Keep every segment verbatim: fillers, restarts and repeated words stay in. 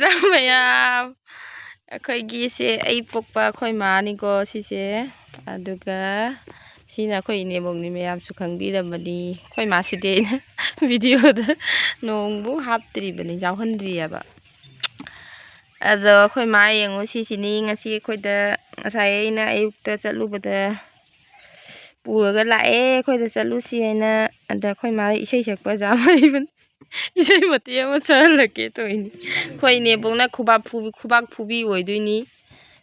ꯃꯌꯥꯝ, ꯑꯩꯈꯣꯏꯒꯤꯁꯦ ꯑꯩ ꯄꯣꯛꯄ ꯑꯩꯈꯣꯏ ꯃꯥꯅꯤꯀꯣ ꯁꯤꯁꯦ꯫ ꯑꯗꯨꯒ ꯁꯤꯅ ꯑꯩꯈꯣꯏ ꯏꯅꯦꯕꯣꯛꯅꯤ, ꯃꯌꯥꯝꯁꯨ ꯈꯪꯕꯤꯔꯝꯃꯅꯤ꯫ ꯑꯩꯈꯣꯏ ꯃꯥꯁꯤꯗꯤ ꯑꯩꯅ ꯚꯤꯗꯤꯑꯣꯗ ꯅꯣꯡꯕꯨ ꯍꯥꯞꯇ꯭ꯔꯤꯕꯅꯤ, ꯌꯥꯎꯍꯟꯗ꯭ꯔꯤꯑꯕ꯫ ꯑꯗꯣ ꯑꯩꯈꯣꯏ ꯃꯥ ꯌꯦꯡꯉꯨ, ꯁꯤꯁꯤꯅꯤ ꯉꯁꯤ ꯑꯩꯈꯣꯏꯗ, ꯉꯁꯥꯏ ꯑꯩꯅ ꯑꯌꯨꯛꯇ ꯆꯠꯂꯨꯕꯗ ꯄꯨꯔꯒ ꯂꯥꯛꯑꯦ, ꯑꯩꯈꯣꯏꯗ ꯆꯠꯂꯨꯁꯤ ꯍꯥꯏꯅ꯫ ꯑꯗ ꯑꯩꯈꯣꯏ ꯃꯥ ꯏꯁꯩ ꯁꯛꯄ ꯑꯣꯖꯥ ꯑꯃ ꯂꯩꯕꯅꯤ, ꯏꯁꯩ ꯃꯇꯦꯛ ꯑꯃ ꯁꯛꯍꯜꯂꯛꯀꯦ ꯇꯧꯔꯤꯅꯤ꯫ ꯑꯩꯈꯣꯏ ꯏꯅꯦꯕꯣꯛꯅ ꯈꯨꯕꯥꯛ ꯐꯨꯕꯤ, ꯈꯨꯕꯥꯛ ꯐꯨꯕꯤ ꯑꯣꯏꯗꯣꯏꯅꯤ,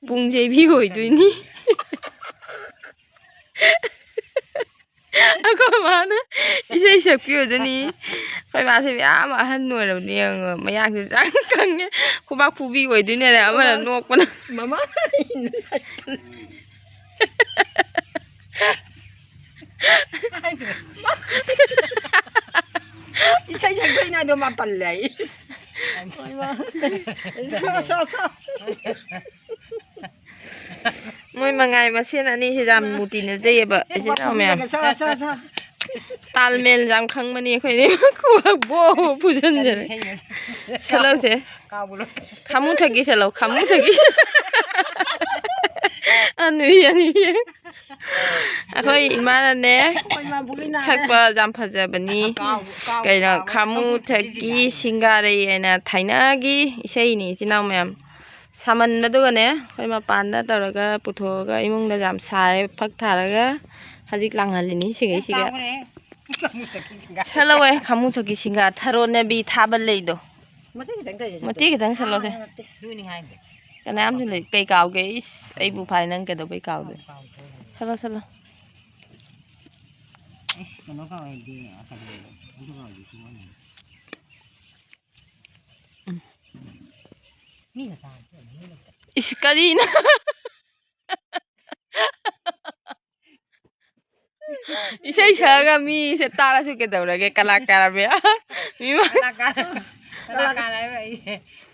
ꯄꯨꯡ ꯆꯩꯕꯤ ꯑꯣꯏꯗꯣꯏꯅꯤ꯫ ꯑꯩꯈꯣꯏ ꯃꯥꯅ ꯏꯁꯩ ꯁꯛꯄꯤ ꯑꯣꯏꯗꯣꯏꯅꯤ꯫ ꯑꯩꯈꯣꯏ ꯃꯥꯁꯦ ꯃꯌꯥꯝ ꯑꯍꯟ ꯑꯣꯏꯔꯕꯅꯤ ꯌꯦꯡꯉꯣ, ꯃꯌꯥꯡꯁꯦ ꯆꯪ ꯆꯪꯉꯦ꯫ ꯈꯨꯕꯥꯛ ꯐꯨꯕꯤ ꯑꯣꯏꯗꯣꯏꯅꯦ ꯑꯃꯅ ꯅꯣꯛꯄꯅ꯫ ꯃꯃꯥ꯫ ꯏꯁꯩ ꯁꯛꯇꯣꯏꯅꯦ ꯑꯗꯣ ꯃꯥ ꯇꯜꯂꯦ ꯑꯩ꯫ ꯁꯣ, ꯁꯣ, ꯁꯣ꯫ ꯃꯣꯏ ꯃꯉꯥꯏ ꯃꯁꯦꯟ ꯑꯅꯤꯁꯦ ꯌꯥꯝ ꯅꯨꯡꯇꯤꯅꯖꯩꯌꯦꯕ, ꯏꯆꯤꯟ ꯏꯅꯥꯎ ꯃꯌꯥꯝ꯫ ꯁꯣ, ꯁꯣ, ꯁꯣ꯫ ꯇꯥꯜ ꯃꯦꯜ ꯌꯥꯝ ꯈꯪꯕꯅꯤ ꯑꯩꯈꯣꯏꯗꯤ꯫ ꯕꯣ ꯕꯣ ꯐꯨꯖꯟꯖꯔꯦ꯫ ꯁꯠꯂꯧꯁꯦ꯫ ꯈꯥꯃꯨ ꯊꯛꯀꯤ ꯁꯠꯂꯧ, ꯈꯥꯃꯨ ꯊꯛꯀꯤ꯫ ꯑꯅꯨꯏ ꯑꯅꯤ꯫ ꯑꯩꯈꯣꯏ ꯏꯃꯥꯅꯅꯦ, ꯁꯛꯄ ꯌꯥꯝ ꯐꯖꯕꯅꯤ꯫ ꯀꯩꯅꯣ, ꯈꯥꯃꯨ ꯊꯛꯀꯤ ꯁꯤꯡꯒꯥꯔꯩ ꯍꯥꯏꯅ ꯊꯥꯏꯅꯒꯤ ꯏꯁꯩꯅꯤ, ꯏꯆꯤꯟ ꯏꯅꯥꯎ ꯃꯌꯥꯝ꯫ ꯁꯥꯃꯟꯕꯗꯨꯒꯅꯦ, ꯑꯩꯈꯣꯏ ꯃꯄꯥꯟꯗ ꯇꯧꯔꯒ ꯄꯨꯊꯣꯛꯑꯒ ꯏꯃꯨꯡꯗ ꯌꯥꯝ ꯁꯥꯔꯦ, ꯐꯛ ꯊꯥꯔꯒ ꯍꯧꯖꯤꯛ ꯂꯥꯡꯍꯜꯂꯤꯅꯤ ꯁꯤꯈꯩꯁꯤꯒ꯫ ꯁꯠꯂꯧꯋꯦ, ꯈꯥꯃꯨ ꯊꯛꯀꯤ ꯁꯤꯡꯒꯥ, ꯊꯔꯣ ꯅꯦꯕꯤ ꯊꯥꯕ ꯂꯩꯗꯣ꯫ ꯃꯇꯦꯛ ꯈꯤꯇꯪ ꯇꯧꯔꯤꯁꯦ꯫ ꯃꯇꯦꯛ ꯈꯤꯇꯪ ꯁꯠꯂꯧꯁꯦ꯫ ꯑꯗꯨꯅꯤ ꯍꯥꯏꯁꯦ꯫ ꯀꯅꯥꯝꯁꯨ ꯂꯩ-, ꯀꯩ ꯀꯥꯎꯒꯦ? ꯏꯁ, ꯑꯩꯕꯨ ꯐꯥꯏ, ꯅꯪ ꯀꯩꯗꯧꯕꯩ ꯀꯥꯎꯗꯣꯏ? ꯁꯠꯂꯣ, ꯁꯠꯂꯣ꯫ ꯏꯁ, ꯀꯩꯅꯣ ꯀꯥꯎ ꯍꯥꯏꯗꯤ, ꯀꯔꯤ, ꯑꯗꯨ ꯀꯥꯎꯗꯤ ꯊꯣꯛꯑꯅꯤ꯫ ꯏꯁ, ꯀꯔꯤꯅꯣ? ꯏꯁꯩ ꯁꯛꯑꯒ ꯃꯤꯁꯦ ꯇꯥꯔꯁꯨ ꯀꯩꯗꯧꯔꯒꯦ? ꯀꯂꯥꯀꯥꯔ ꯃꯌꯥꯝ꯫ ꯃꯤ ꯃ- ꯀꯂꯥꯀꯥꯔ, ꯀꯂꯥꯀꯥꯔ ꯍꯥꯏꯕ ꯑꯩ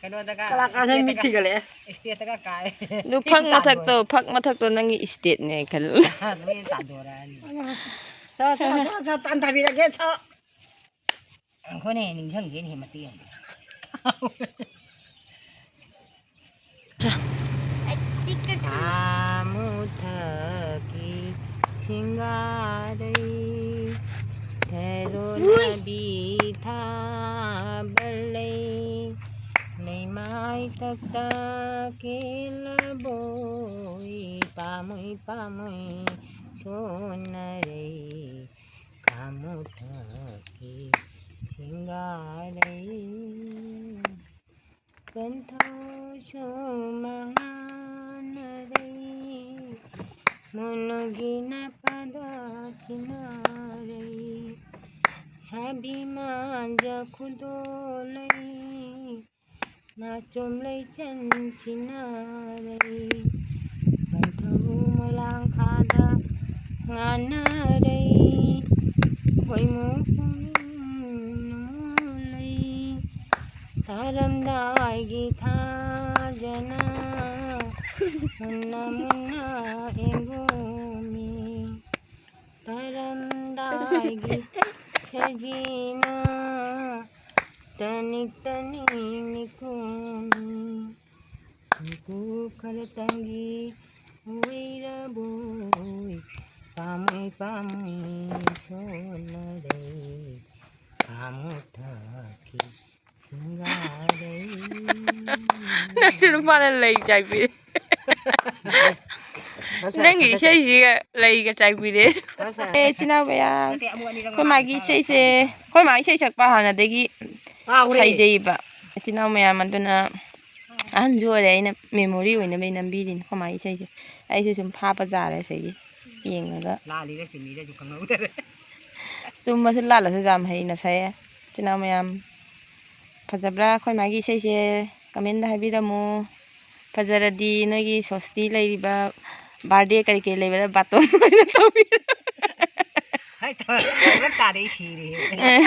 ꯀꯩꯅꯣꯗꯒ, ꯀꯂꯥꯀꯥꯔ ꯍꯥꯏ ꯃꯤ ꯏꯁꯇꯦꯠꯇꯒ, ꯊꯤꯒꯠꯂꯛꯑꯦ꯫ ꯏꯁꯇꯦꯠꯇꯒ ꯀꯥꯔꯦ꯫ ꯑꯗꯨ ꯐꯛ ꯃꯊꯛꯇꯣ, ꯐꯛ ꯃꯊꯛꯇꯣ ꯅꯪꯒꯤ ꯏꯁꯇꯦꯠꯅꯦ ꯈꯜꯂꯨ꯫ ꯂꯣꯏꯅ ꯇꯥꯟꯊꯣꯔꯛꯑꯅꯤ꯫ ꯁꯣ, ꯁꯣ, ꯁꯣ, ꯁꯣ, ꯇꯥꯟꯊꯕꯤꯔꯒꯦ, ꯁꯣ꯫ ꯑꯩꯈꯣꯏꯅ ꯍꯦꯟꯅ ꯅꯤꯡꯁꯤꯡꯒꯦꯅꯦ ꯃꯇꯦꯛ ꯑꯃ꯫ ꯊꯥ ꯃꯨꯊꯛꯀꯤ ꯁꯤꯡꯒꯥꯔꯩ, ꯊꯔꯣꯅꯕꯤ ꯊꯥꯕ ꯂꯩ, ꯂꯩꯃꯥꯏ ꯊꯛꯇ ꯀꯦꯜꯂꯕꯣꯏ, ꯄꯥꯝꯃꯨꯏ ꯄꯥꯝꯃꯨꯏ ꯁꯣꯟꯅꯔꯩ, ꯊꯥ ꯃꯨꯊꯛꯀꯤ ꯁꯤꯡꯒꯥꯔꯩ꯫ ꯄꯟꯊꯧꯁꯨ ꯃꯉꯥꯅꯔꯩ, ꯃꯨꯅꯨꯒꯤ ꯅꯄꯥꯗ ꯁꯤꯟꯅꯔꯩ, ꯁꯥꯕꯤ ꯃꯥꯟꯖ ꯈꯨꯗꯣꯜꯂꯩ, ꯅꯥꯆꯣꯝ ꯂꯩꯆꯟ ꯁꯤꯟꯅꯔꯩ, ꯄꯟꯊꯧ ꯃꯣꯂꯥꯡꯈꯥꯗ ꯉꯥꯟꯅꯔꯩ, ꯈꯣꯏꯃꯨ ꯄꯨꯡꯅꯨ ꯂꯩ, ꯊꯥꯔꯝꯗꯥꯏꯒꯤ ꯊꯥꯖꯅ ꯃꯨꯟꯅ ꯃꯨꯟꯅ ꯌꯦꯡꯒꯨꯝꯃꯤ, ꯊꯥꯔꯝꯗꯥꯏꯒꯤ ꯁꯖꯤꯅ ꯇꯅꯤꯛ ꯇꯅꯤꯛ ꯅꯤꯛꯈꯨꯝꯃꯤ, ꯅꯤꯛꯈꯨ ꯈꯔꯇꯪꯒꯤ ꯑꯣꯏꯔꯕꯣꯏ, ꯄꯥꯝꯃꯨꯏ ꯄꯥꯝꯃꯨꯏ ꯁꯣꯟꯅꯔꯩ, ꯊꯥ ꯃꯨꯊꯛꯀꯤ ꯁꯤꯡꯒꯥꯔꯩ꯫ ꯅꯪꯁꯨ ꯅꯨꯄꯥꯅ ꯂꯩ ꯆꯥꯏꯕꯤ꯫ ꯅꯪꯒꯤ ꯏꯁꯩꯁꯤꯒ ꯂꯩꯒ ꯆꯥꯏꯕꯤꯔꯦ꯫ ꯑꯦ, ꯏꯆꯤꯟ ꯏꯅꯥꯎ ꯃꯌꯥꯝ, ꯑꯩꯈꯣꯏ ꯃꯥꯒꯤ ꯏꯁꯩꯁꯦ, ꯑꯩꯈꯣꯏ ꯃꯥꯒꯤ ꯏꯁꯩ ꯁꯛꯄ ꯍꯥꯟꯅꯗꯒꯤ ꯀꯥꯎꯔꯦ꯫ ꯍꯩꯖꯩꯕ꯫ ꯏꯆꯤꯟ ꯏꯅꯥꯎ ꯃꯌꯥꯝ ꯑꯗꯨꯅ ꯑꯍꯟꯁꯨ ꯑꯣꯏꯔꯦ, ꯑꯩꯅ memory ꯑꯣꯏꯅꯕ ꯅꯝꯕꯤꯔꯤꯅꯤ ꯑꯩꯈꯣꯏ ꯃꯥꯒꯤ ꯏꯁꯩꯁꯦ꯫ ꯑꯩꯁꯨ ꯁꯨꯝ ꯐꯥꯕ ꯖꯥꯔꯦ ꯏꯁꯩꯁꯦ ꯌꯦꯡꯉꯒ꯫ ꯂꯥꯜꯂꯤꯔ ꯆꯨꯝꯃꯤꯔꯁꯨ ꯈꯪꯍꯧꯗꯔꯦ꯫ ꯆꯨꯝꯃꯁꯨ ꯂꯥꯜꯂꯁꯨ ꯌꯥꯝ ꯍꯩꯅ ꯁꯛꯑꯦ꯫ ꯏꯆꯤꯟ ꯏꯅꯥꯎ ꯃꯌꯥꯝ, ꯐꯖꯕ꯭ꯔꯥ ꯑꯩꯈꯣꯏ ꯃꯥꯒꯤ ꯏꯁꯩꯁꯦ? Commentꯗ ꯍꯥꯏꯕꯤꯔꯝꯃꯨ꯫ ꯐꯖꯔꯗꯤ ꯅꯣꯏꯒꯤ ꯁꯣꯁꯇꯤ ꯂꯩꯔꯤꯕ birthday ꯀꯔꯤ ꯀꯔꯤ ꯂꯩꯕꯗ ꯕꯥꯇꯣꯟ ꯑꯣꯏꯅ ꯇꯧꯕꯤꯔꯣ꯫ ꯍꯥꯏ ꯇꯧꯔ ꯇꯥꯔꯦ, ꯑꯩ ꯁꯤꯔꯦ꯫ ꯑꯦ,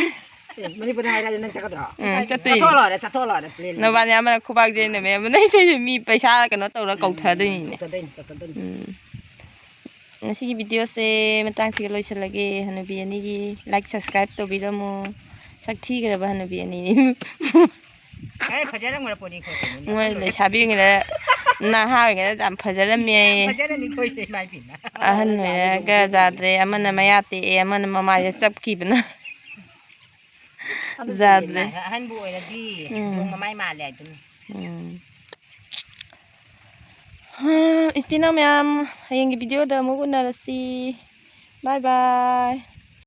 ꯃꯅꯤꯄꯨꯔꯗ ꯍꯥꯏꯔꯗꯤ ꯅꯪ ꯆꯠꯀꯗ꯭ꯔꯣ? ꯎꯝ, ꯆꯠꯇꯣꯏꯅꯤ꯫ ꯆꯠꯊꯣꯛꯑ ꯂꯣꯏꯔꯦ, ꯆꯠꯊꯣꯛꯑ ꯂꯣꯏꯔꯦ, plain ꯅꯕꯥꯅꯤ ꯑꯃꯅ ꯈꯨꯕꯥꯛ ꯆꯦꯟꯗꯃꯦ, ꯑꯃꯅ ꯏꯁꯩꯁꯦ ꯃꯤ ꯄꯩꯁꯥ ꯀꯩꯅꯣ ꯇꯧꯔ ꯀꯧꯊꯗꯣꯏꯅꯤꯅꯦ꯫ ꯀꯧꯊꯗꯣꯏꯅꯤ, ꯀꯧꯊꯗꯣꯏꯅꯤ꯫ ꯎꯝ꯫ ꯉꯁꯤꯒꯤ videoꯁꯦ ꯃꯇꯥꯡꯁꯤꯒ ꯂꯣꯏꯁꯤꯜꯂꯒꯦ꯫ ꯍꯅꯨꯕꯤ ꯑꯅꯤꯒꯤ like, subscribe ꯇꯧꯕꯤꯔꯝꯃꯨ꯫ ꯁꯛ ꯊꯤꯈ꯭ꯔꯕ ꯍꯅꯨꯕꯤ ꯑꯅꯤꯅꯤ꯫ ꯑꯦ, ꯐꯖꯔꯝꯈ꯭ꯔ ꯄꯣꯠꯅꯤ ꯑꯩꯈꯣꯏ ꯀꯩꯅꯣꯅꯦ꯫ ꯃꯣꯏ ꯂꯩꯁꯥꯕꯤ ꯑꯣꯏꯔꯤꯉꯩꯗ, ꯅꯍꯥ ꯑꯣꯏꯔꯤꯉꯩꯗ ꯌꯥꯝ ꯐꯖꯔꯝꯃꯦ꯫ ꯐꯖꯔꯝꯃꯤ ꯑꯩꯈꯣꯏꯁꯦ, ꯏꯃꯥ ꯏꯕꯦꯝꯃ꯫ ꯑꯍꯟ ꯑꯣꯏꯔꯒ ꯌꯥꯗ꯭ꯔꯦ꯫ ꯑꯃꯅ ꯃꯌꯥ ꯇꯦꯛꯑꯦ, ꯑꯃꯅ ꯃꯃꯥꯏꯁꯦ ꯆꯞꯈꯤꯕꯅ꯫ ꯑꯗꯨꯗꯤ ꯌꯥꯗ꯭ꯔꯦ꯫ ꯑꯍꯟꯕꯨ ꯑꯣꯏꯔꯗꯤ ꯎꯝ꯫ ꯌꯣꯡ ꯃꯃꯥꯏ ꯃꯥꯜꯂꯦ ꯍꯥꯏꯗꯨꯅꯤ꯫ ꯎꯝ꯫ ꯍꯥ, ꯏꯆꯤꯟ ꯏꯅꯥꯎ ꯃꯌꯥꯝ, ꯍꯌꯦꯡꯒꯤ ꯚꯤꯗꯤꯑꯣꯗ ꯑꯃꯨꯛ ꯎꯅꯔꯁꯤ꯫ ꯕꯥꯏ ꯕꯥꯏ꯫